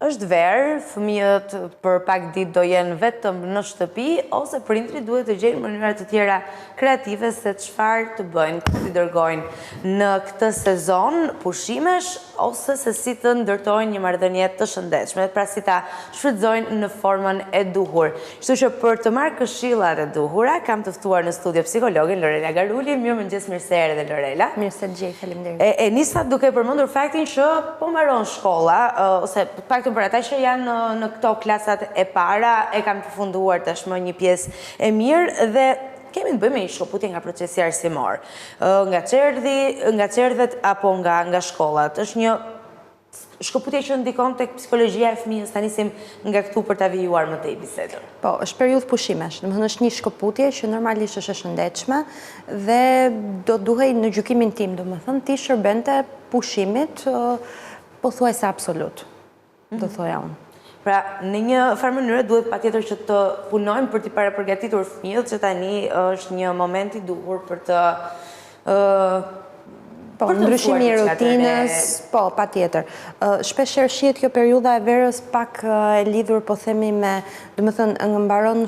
Është verë, fëmijët për pak ditë do jenë vetëm në shtëpi ose prindërit duhet të gjejnë mënyra të tjera kreative se çfarë të bëjnë, ku t'i dërgojnë në këtë sezon pushimesh ose se si të ndërtojnë një marrëdhënie të shëndetshme, pra si ta shfrytëzojnë në formën e duhur. Kështu që për të marrë këshillat e duhura, kam të ftuar në studio psikologen Lorela Garuli. Mirëmëngjes, mirë se erdhe Lorela. Mirë se të gjej, faleminderit. E, e nisa duke përmendur faktin që po mbaron shkolla, ose të paktën për ata që janë në, në këto klasat e para, e kanë përfunduar tashmë një pjesë e mirë dhe kemi të bëjmë me një shkëputje nga procesi arsimor. Nga çerdhi, nga çerdhet apo nga nga shkollat. Është një Shkëputje që ndikon tek psikologjia e fëmijës, ta nisim nga këtu për ta vijuar më tej bisedën. Po, është periudhë pushimesh, domethënë është një shkëputje që normalisht është e shëndetshme dhe do duhej në gjykimin tim, domethënë t'i shërbente pushimit pothuajse absolut, do mhm. thoja unë. Pra, në një farë mënyre duhet patjetër që të punojmë për t'i parapërgatitur fëmijët që tani është një moment i duhur për të Po, ndryshimi i rutinës, po, patjetër. Shpeshherë shihet kjo periudha e verës pak e lidhur, po themi me, domethënë, nga mbaron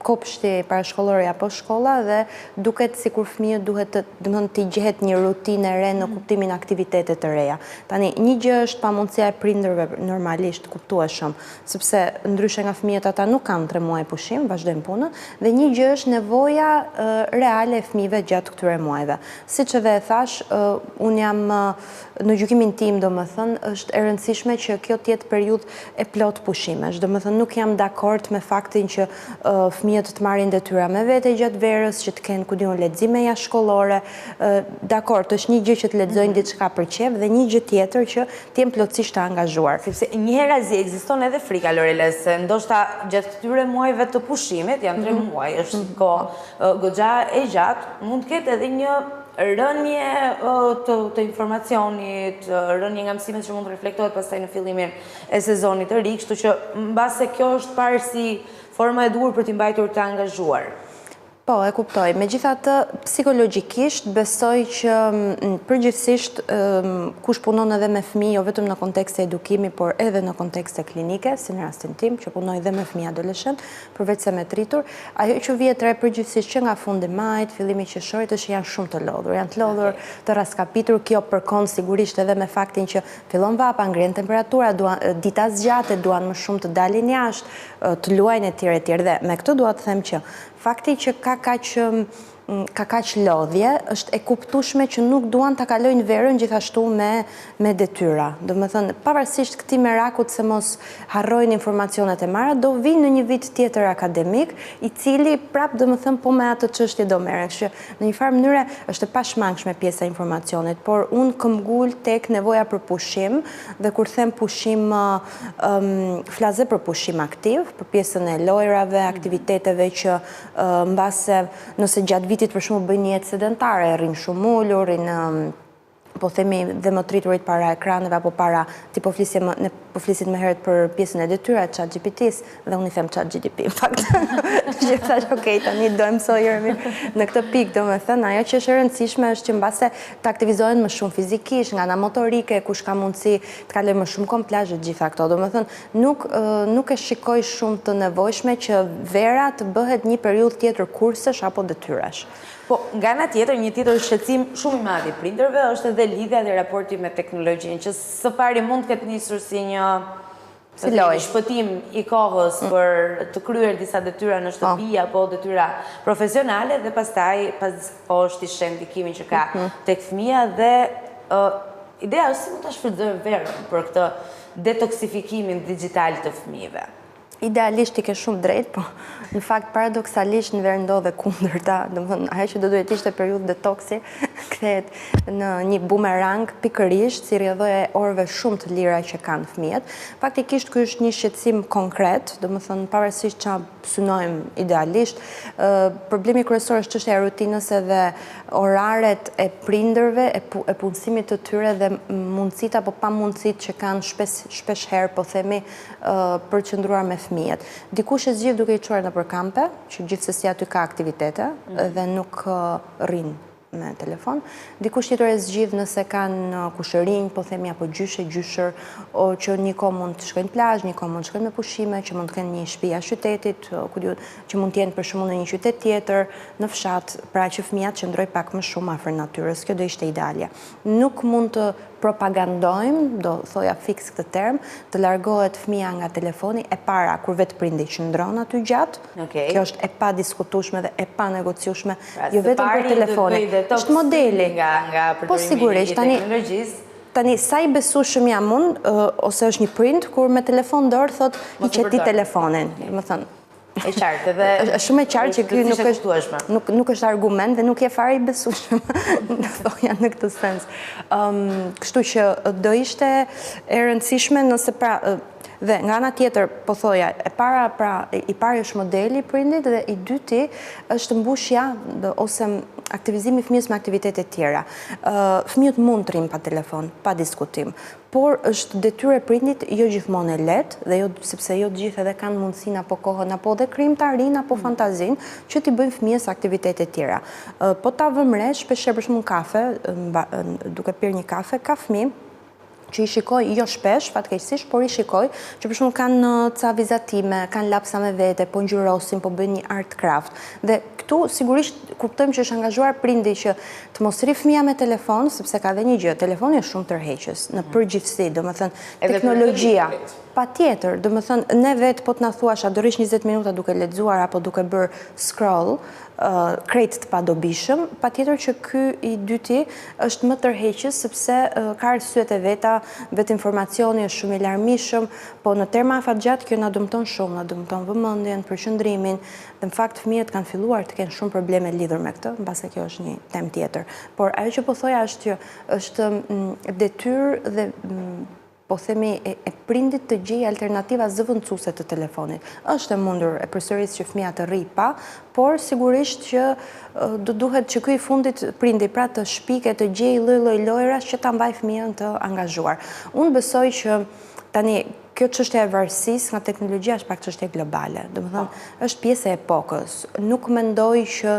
kopshti parashkollori apo shkolla dhe duket sikur fëmijët duhet të, domethënë, t'i gjehet një rutinë e re në mm. kuptimin aktivitete të reja. Tani, një gjë është pamundësia e prindërve normalisht kuptueshëm, sepse ndryshe nga fëmijët ata nuk kanë 3 muaj pushim, vazhdojnë punën, dhe një gjë është nevoja reale e fëmijëve gjatë këtyre muajve. Siç edhe e thashë, unë jam në gjykimin tim, domethënë, është e rëndësishme që kjo të jetë periudhë e plotë pushimesh. Domethënë, nuk jam dakord me faktin që fëmijët të marrin detyra me vete gjatë verës, që të kenë, ku di unë, lexime jashtëshkollore. Dakord, është një gjë që të lexojnë mhm. diçka për qejf dhe një gjë tjetër që të jenë plotësisht të angazhuar. Sepse njëherazi ekziston edhe frika Lorela se ndoshta gjatë këtyre muajve të pushimit, janë 3 mhm. muaj, është mhm. kohë goxha e gjatë, mund të ketë edhe një rënie të, të informacionit, rënie nga mësimet që mund të reflektohet pastaj në fillimin e sezonit të ri, kështu që mbase kjo është parë si forma e duhur për t'i mbajtur të angazhuar. Po, e kuptoj. Megjithatë, psikologjikisht besoj që përgjithësisht kush punon edhe me fëmijë, jo vetëm në kontekste edukimi, por edhe në kontekste klinike, si në rastin tim, që punoj dhe me fëmijë adoleshent, përveç se me të rritur, ajo që vihet re përgjithësisht që nga fundi majit, fillimi i qershorit është që janë shumë të lodhur, janë të lodhur, të rraskapitur, kjo përkon sigurisht edhe me faktin që fillon vapa, ngrihen temperatura, duan dita zgjatet, duan më shumë të dalin jashtë, të luajnë etj etj. Dhe me këtë dua të them që Fakti që ka kaq ka kaq lodhje, është e kuptueshme që nuk duan ta kalojnë verën gjithashtu me me detyra. Domethënë, pavarësisht këtij merakut se mos harrojnë informacionet e marra, do vijnë në një vit tjetër akademik, i cili prapë domethënë po me atë çështje do merren. Kështu që në një farë mënyre është e pashmangshme pjesa e informacionit, por unë këmbgul tek nevoja për pushim dhe kur them pushim Flas dhe për pushim aktiv, për pjesën e lojrave, mhm. aktiviteteve që mbase nëse gjatë vitit për shembull bëjnë një jetë sedentare, rrinë shumë ulur, rrinë po themi dhe më të rriturit para ekraneve apo para, ti po flisje më, ne po flisit më herët për pjesën e detyrave, chat GPT-s, dhe unë i them chat GDP, në fakt. Që thash, ok, tani do e mësoj mirë. Në këtë pikë, domethënë, ajo që është e rëndësishme është që mbase të aktivizohen më shumë fizikisht, nga ana motorike, kush ka mundësi të kalojë më shumë kohë në plazh e të gjitha këto. Domethënë, nuk, nuk e shikoj shumë të nevojshme që vera të bëhet një periudhë tjetër kursesh apo detyrash. Po, nga ana tjetër, një tjetër shqetësim shumë i madh i prindërve është edhe lidhja dhe raporti me teknologjinë, që së pari mund të ketë nisur si një Si lojë. Shpëtim i kohës mm. për të kryer disa detyra në shtëpi po. apo detyra profesionale dhe pastaj pas disa kohësh ti sheh ndikimin që ka mm-hmm. tek fëmija dhe ideja është si mund ta shfrytëzojmë verën për këtë detoksifikimin dixhital të fëmijëve. Idealisht ti ke shumë drejt, po në fakt paradoksalisht në verë ndodh e kundërta, domethënë ajo që do duhet të ishte periudhë detoksi, kthehet në një bumerang pikërisht si rrjedhojë e orëve shumë të lira që kanë fëmijët. Faktikisht ky është një shqetësim konkret, domethënë pavarësisht ça synojmë idealisht, problemi kryesor është çështja e rutinës edhe oraret e prindërve, e punësimit të tyre dhe mundësitë apo pamundësitë që kanë shpesh shpesh herë po themi për të qëndruar me fëmijët. Dikush e zgjidh duke i çuar nëpër kampe, që gjithsesi aty ka aktivitete mhm. dhe nuk rrinë. Me telefon. Dikush tjetër e zgjidh nëse kanë kushërinj, po themi apo gjyshe, gjyshër, o që një kohë mund të shkojnë në plazh, një kohë mund të shkojnë me pushime, që mund të kenë një shtëpi jashtë qytetit, ku di unë, që mund të jenë për shembull në një qytet tjetër, në fshat, pra që fëmija të qëndrojë pak më shumë afër natyrës. Kjo do ishte idealja. Nuk mund të propagandojmë, do thoja fiks këtë term, të largohet fëmija nga telefoni e para kur vetë prindi qëndron aty gjatë. Kjo është e padiskutueshme dhe e panegociueshme, pra, jo vetëm për telefonin. Është modeli. Nga nga po, përdorimi i teknologjisë. Tani sa i besueshëm jam unë ose është një prind kur me telefon në dorë thotë hiqe ti telefonin, domethënë E qartë edhe është shumë e qartë që ky nuk është nuk nuk është argument dhe nuk je fare i besueshëm, do thoja në këtë sens. Ëm, kështu që do ishte e rëndësishme nëse pra dhe nga ana tjetër po thoja, e para pra i pari është modeli i prindit dhe i dyti është mbushja ose aktivizimi i fëmijës me aktivitete të tjera. Ë fëmijët mund të rrinë pa telefon, pa diskutim. Por është detyrë e prindit jo gjithmonë e lehtë dhe jo sepse jo të gjithë edhe kanë mundësinë apo kohën apo dhe krijimtarinë apo mm. fantazinë që t'i bëjnë fëmijës aktivitete të tjera. Po ta vëmë re, shpeshherë për shembull kafe, duke pirë një kafe, ka fëmijë që i shikoj jo shpesh, fatkeqësisht, por i shikoj që për shembull kanë ca vizatime, kanë lapsa me vete, po ngjyrosin, po bëjnë një art craft. Dhe këtu sigurisht kuptojmë që është angazhuar prindi që Të mos rri fëmija me telefon, sepse ka dhe një gjë, telefoni është shumë tërheqës, në mm. përgjithësi, domethënë, teknologjia, patjetër, domethënë, ne vetë po të na thuash, a do rrish 20 minuta duke lexuar apo duke bërë scroll, krejt të padobishëm, patjetër që ky i dyti është më tërheqës, sepse ka arsyet e veta, vetë informacioni është shumë i larmishëm, po në terma afatgjatë kjo na dëmton shumë, na dëmton vëmendjen, përqendrimin, Dhe në fakt fëmijët kanë filluar të kenë shumë probleme lidhur me këtë, mbase kjo është një temë tjetër. Por ajo që po thoja është që është mm, detyrë dhe mm, po themi e, e prindit të gjejë alternativa zëvendësuese të telefonit. Është e mundur e përsëris që fëmija të rrijë pa, por sigurisht që do duhet që ky i fundit prindi pra të shpike të gjejë lloj-lloj lojërash që ta mbajë fëmijën të angazhuar. Unë besoj që tani Kjo çështja e varësisë nga teknologjia është pak çështje globale. Domethënë, po. është pjesë e epokës. Nuk mendoj që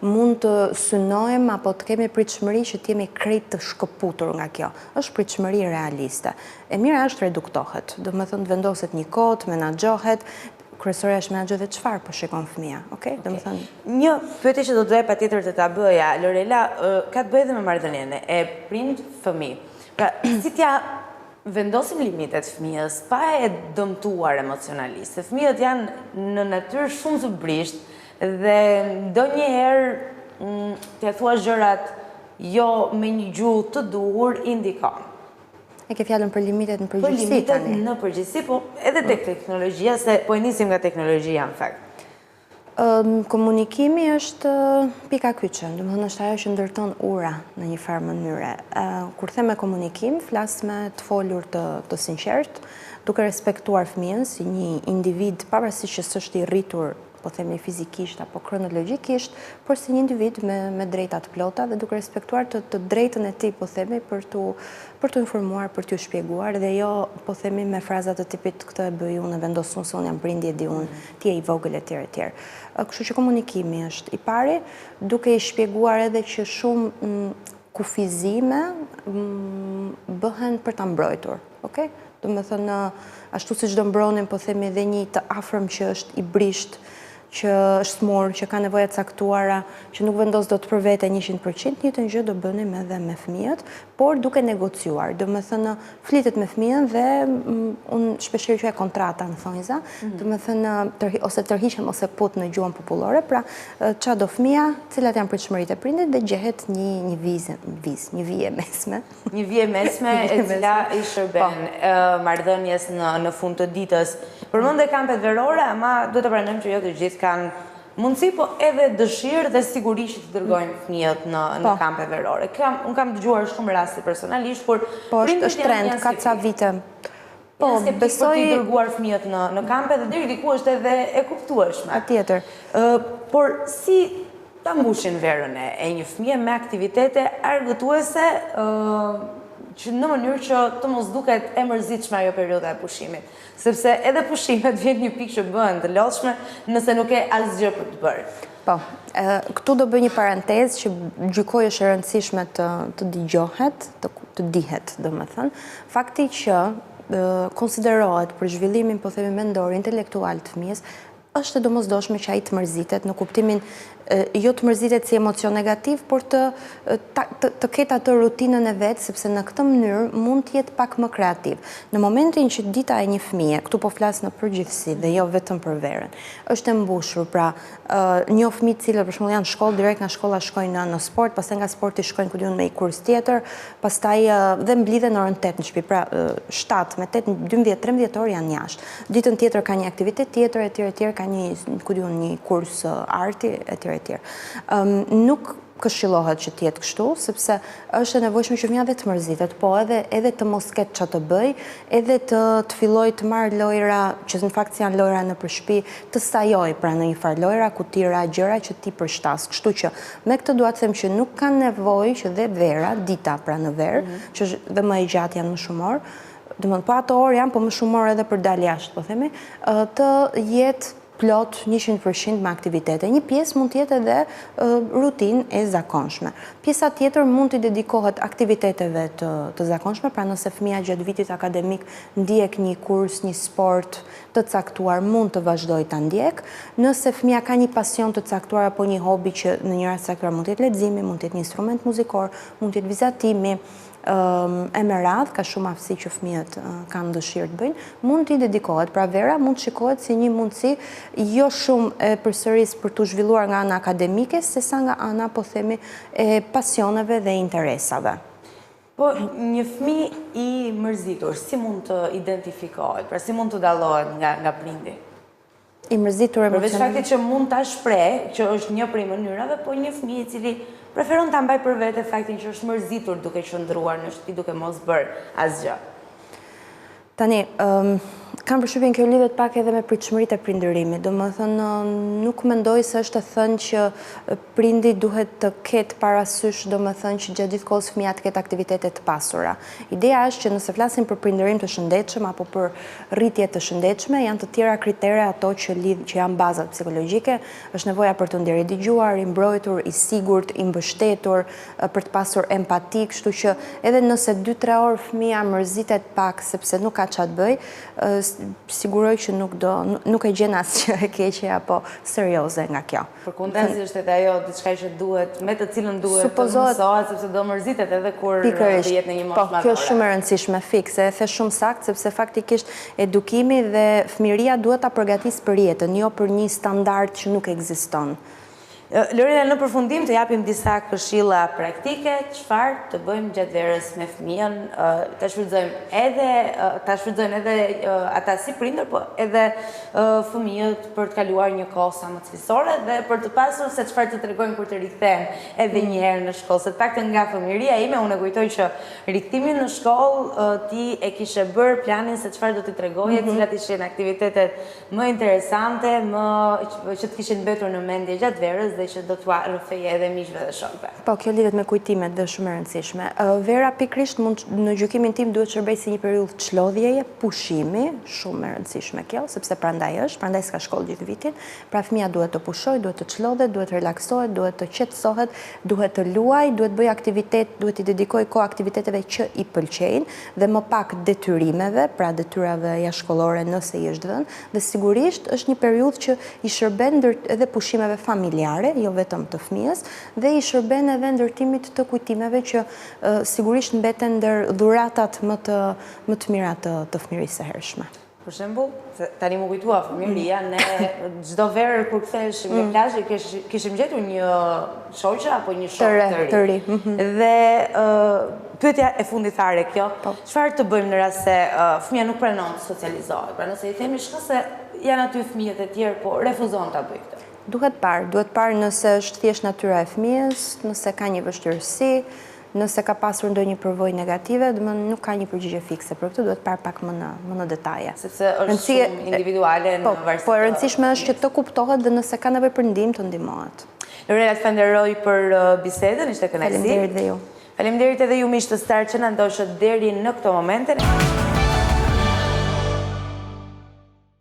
mund të synojmë apo të kemi pritshmëri që të jemi krejt të shkëputur nga kjo. Është pritshmëri realiste. E mira është reduktohet. Domethënë, të vendoset një kohë, të menaxhohet, kryesorja është menaxhohet dhe çfarë po shikon fëmija, okay? Domethënë, një pyetje që do të doja patjetër të ta bëja, Lorela, ka të bëjë edhe me marrëdhënien e prind fëmijë. Pra, si t'ia vendosim limitet fëmijës pa e dëmtuar emocionalisht, se fëmijët janë në natyrë shumë të brishtë dhe ndonjëherë mm, t'ia thuash gjërat jo me një gjuhë të duhur i ndikon. E ke fjalën për limitet në përgjithësi tani. Për limitet në përgjithësi, po edhe tek teknologjia, se po e nisim nga teknologjia në fakt. Komunikimi është pika kyçe, domethënë është ajo që ndërton ura në një farë mënyre. Kur them me komunikim, flas me të folur të, të sinqertë, duke respektuar fëmijën si një individ, pavarësisht që s'është i rritur, po themi fizikisht apo kronologjikisht, por si një individ me me drejta të plota dhe duke respektuar të, të drejtën e tij, po themi, për t'u për t'u informuar, për t'u shpjeguar dhe jo, po themi me fraza të tipit këtë e bëj unë, e vendos unë se unë jam prindi e di unë, ti je i vogël etj etj. Kështu që komunikimi është i pari, duke i shpjeguar edhe që shumë mm, kufizime mm, bëhen për ta mbrojtur, okay? Domethënë, ashtu siç do mbronim, po themi edhe një të afërm që është i brishtë, që është sëmurë, që ka nevoja të caktuara, që nuk vendos dot për vete 100%, të njëjtën gjë do bënim edhe me fëmijët, por duke negociuar. Domethënë, flitet me fëmijën dhe mm, unë shpeshherë quaj kontrata në thonjza, mm. domethënë, ose tërhiqem ose këput në gjuhën popullore, pra ça do fëmija, cilat janë pritshmëritë e prindit dhe gjehet një, një vizë, vizë, një vijë e mesme. Një vijë e mesme e cila i shërben po. marrëdhënies në, në fund të ditës. Përmende kampet verore, ama duhet të pranojmë që jo të gjithë kanë mundësi, po edhe dëshirë dhe siguri që të dërgojnë fëmijët në, në po. kampe verore. Kam, unë kam dëgjuar shumë raste personalisht, kur po, është, është trend, ka ca vite. Po, besoj... Për t'i dërguar fëmijët në, në kampe dhe deri diku është edhe e kuptueshme. Patjetër. Por si ta mbushin verën e, e një fëmije me aktivitete argëtuese, Që në mënyrë që të mos duket e mërzitshme ajo periudha e pushimit. Sepse edhe pushimet vjen një pikë që bëhen të lodhshme nëse nuk ke asgjë për të bërë. Po, këtu do bëj një parantezë që gjykoj është e rëndësishme të të dëgjohet, të të dihet, domethënë, fakti që konsiderohet për zhvillimin, po themi mendor, intelektual të fëmijës, është e domosdoshme që ai të mërzitet, në kuptimin jo të mërzitet si emocion negativ, por të të, të ketë atë rutinën e vet, sepse në këtë mënyrë mund të jetë pak më kreativ. Në momentin që dita e një fëmije, këtu po flas në përgjithësi dhe jo vetëm për verën, është e mbushur, pra njoh fëmijë të cilët për shembull janë në shkollë, direkt nga shkolla shkojnë në, në sport, pastaj nga sporti shkojnë ku di unë me një kurs tjetër, pastaj dhe mblidhen në orën 8 në shtëpi, pra 7 me 8, 12, 13 orë janë jashtë. Ditën tjetër ka një aktivitet tjetër etj etj, ka një, ku di unë, një kurs arti etj etj. Nuk këshillohet që të jetë kështu, sepse është e nevojshme që fëmija dhe të mërzitet, po edhe edhe të mos ketë ça të bëjë, edhe të të fillojë të marrë lojra, që në fakt janë lojra nëpër shtëpi, të sajojë pra në një farë lojra, kutira, gjëra që t'i përshtasë. Kështu që me këtë dua të them që nuk ka nevojë që dhe vera, dita pra në verë, mm -hmm. që është dhe më e gjatë janë më shumë orë, domethënë po ato orë janë, po më shumë orë edhe për dalë jashtë, po themi, të jetë plot 100% me aktivitete. Një pjesë mund të jetë edhe rutinë e zakonshme. Pjesa tjetër mund t'i dedikohet aktiviteteve të, të zakonshme, pra nëse fëmija gjatë vitit akademik ndjek një kurs, një sport të caktuar, mund të vazhdojë ta ndjekë. Nëse fëmija ka një pasion të caktuar apo një hobi që në një rast të caktuar mund të jetë leximi, mund të jetë një instrument muzikor, mund të jetë vizatimi, e me radhë, ka shumë aftësi që fëmijët kanë dëshirë të bëjnë, mund t'i dedikohet. Pra vera mund të shikohet si një mundësi jo shumë e përsëris për t'u zhvilluar nga ana akademike, sesa nga ana, po themi, e pasioneve dhe interesave. Po, një fëmijë i mërzitur, si mund të identifikohet, pra si mund të dallohet nga, nga prindi? I mërzitur emocionalisht. Përveç faktit që mund ta shprehë, që është një prej mënyrave, po një fëmijë i cili preferon ta mbajë për vete faktin që është mërzitur duke qëndruar në shtëpi duke mos bërë asgjë. Tani, kam përshtypjen kjo lidhet pak edhe me pritshmëritë e prindërimit. Domethënë, nuk mendoj se është e thënë që prindi duhet të ketë parasysh, domethënë që gjatë gjithë kohës fëmija të ketë aktivitete të pasura. Ideja është që nëse flasim për prindërim të shëndetshëm apo për rritje të shëndetshme, janë të tjera kritere ato që lidh, që janë bazat psikologjike, është nevoja për t'u ndjerë i dëgjuar, i mbrojtur, i sigurt, i mbështetur, për të pasur empati, kështu që edhe nëse 2-3 orë fëmija mërzitet pak sepse nuk ka ça të bëjë, siguroj që nuk do, nuk e gjen asgjë e keqe apo serioze nga kjo. Përkundrazi është edhe ajo diçka që duhet, me të cilën duhet të mësohet, sepse do mërzitet edhe kur të jetë në një moshë madhore. Po, kjo është shumë e rëndësishme, fiks, e the shumë saktë, sepse faktikisht edukimi dhe fëmijëria duhet ta përgatisë për jetën, jo për një standard që nuk ekziston. Lorena, në përfundim të japim disa këshilla praktike, çfarë të bëjmë gjatë verës me fëmijën, ta shfrytëzojmë edhe ta shfrytëzojnë edhe ata si prindër, po edhe fëmijët për të kaluar një kohë sa më cilësore dhe për të pasur se çfarë të tregojnë kur të rikthehen edhe një herë në shkollë. Se të paktën nga fëmijëria ime unë e kujtoj që rikthimin në shkollë ti e kishe bërë planin se çfarë do t'i tregoje, mhm. cilat ishin aktivitetet më interesante, më që të kishin mbetur në mendje gjatë verës dhe që do t'ua rrëfeje edhe miqve dhe shokëve. Po, kjo lidhet me kujtimet dhe është shumë e rëndësishme. Vera pikërisht mund në gjykimin tim duhet të shërbejë si një periudhë çlodhjeje, pushimi, shumë e rëndësishme kjo, sepse prandaj është, prandaj s'ka shkollë gjithë vitin. Pra fëmija duhet të pushojë, duhet të çlodhet, duhet të relaksohet, duhet të qetësohet, duhet të luajë, duhet të bëjë aktivitet, duhet t'i dedikojë kohë aktiviteteve që i pëlqejnë dhe më pak detyrimeve, pra detyrave jashtëshkollore nëse i është dhënë, dhe sigurisht është një periudhë që i shërben edhe pushimeve familjare, jo vetëm të fëmijës, dhe i shërben edhe ndërtimit të kujtimeve që sigurisht mbeten ndër dhuratat më të më të mira të të fëmijërisë së hershme. Për shembull, se tani m'u kujtua fëmijëria, ne çdo verë kur ktheheshim nga mm. plazhi kishim gjetur një shoqe apo një shok të ri. Të ri. Mhm. Dhe pyetja e fundit fare kjo, po. çfarë të bëjmë në rast se fëmija nuk pranon të socializohet? Pra nëse i themi shko se janë aty fëmijët e tjerë, po refuzon ta bëjë këtë. Duhet parë, duhet parë nëse është thjesht natyra e fëmijës, nëse ka një vështirësi, Nëse ka pasur ndonjë përvojë negative, domethënë nuk ka një përgjigje fikse për këtë, duhet parë pak më në më në detaje. Sepse është shumë individuale në po, varësi. Po e rëndësishme është që të kuptohet dhe nëse ka nevojë për ndihmë të ndihmohet. Lorena, të falenderoj për uh, bisedën, ishte kënaqësi. Faleminderit dhe ju. Faleminderit edhe ju miq të Star që na ndoqët deri në këto momente.